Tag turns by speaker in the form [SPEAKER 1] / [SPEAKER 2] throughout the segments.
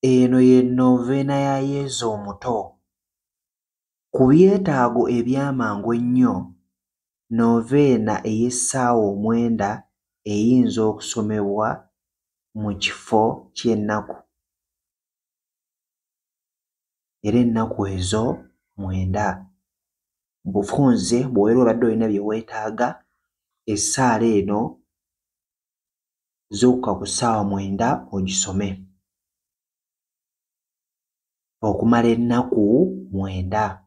[SPEAKER 1] Eno ye noveena ya Yezu omuto. Ku byetaago eby'amangu ennyo, noveena ey'essaawa 9 eyinza okusomebwa mu kifo ky'ennaku. Era ennaku ezo 9. Bufunze bw'obeera obadde olina bye weetaaga, essaala eno zuukuka ku ssaawa 9 ogisome okumala ennaku 9.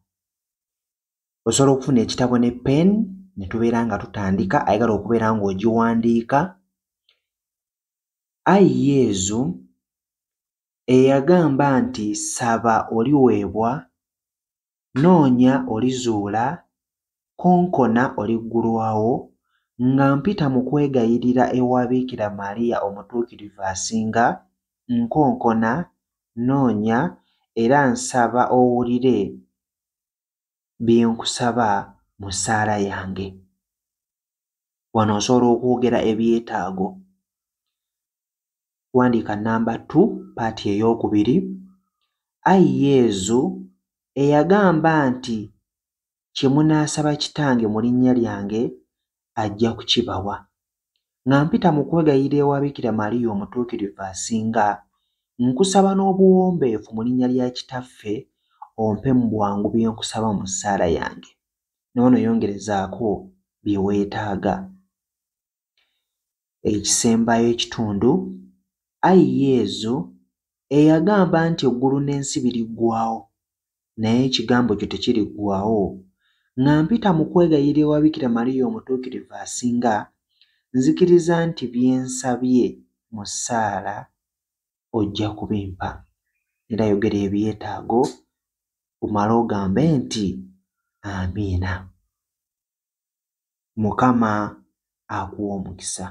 [SPEAKER 1] Osobola okufuna ekitabo ne pen ne tubeera nga tutandika, ayagala okubeera ng'ogiwandiika. Ayi Yezu eyagamba nti saba oliweebwa, noonya olizuula, konkona oliggulwawo, nga mpita mu kwegayirira ewa Biikira Maria omutuukirivu asinga, nkonkona, noonya era nsaba owulire bye nkusaba mu ssaala yange. Wano osobola okwogera ebyetaago. Wandiika namba 2 paati ey'okubiri. Ayi Yezu eyagamba nti kye munaasaba Kitange mu linnya lyange ajja kukibawa. Nga mpita mu kwegayirira ewa Biikira Maria omutuukirivu asinga, nkusaba n'obuwombeefu mu linnya lya Kitaffe ompe mu bwangu bye nkusaba mu ssaala yange. Ne wano yongerezaako bye weetaaga. Ekisembayo ekitundu, Ayi Yezu eyagamba nti eggulu n'ensi biriggwaawo, naye ekigambo kyo tekiriggwaawo. Nga mpita mu kwegayirira ewa Biikira Maria omutuukirivu asinga, nzikiriza nti bye nsabye mu ssaala ojja kubimpa. Era yogera ebyetaago omale ogambe nti amiina. Mukama akuwe omukisa.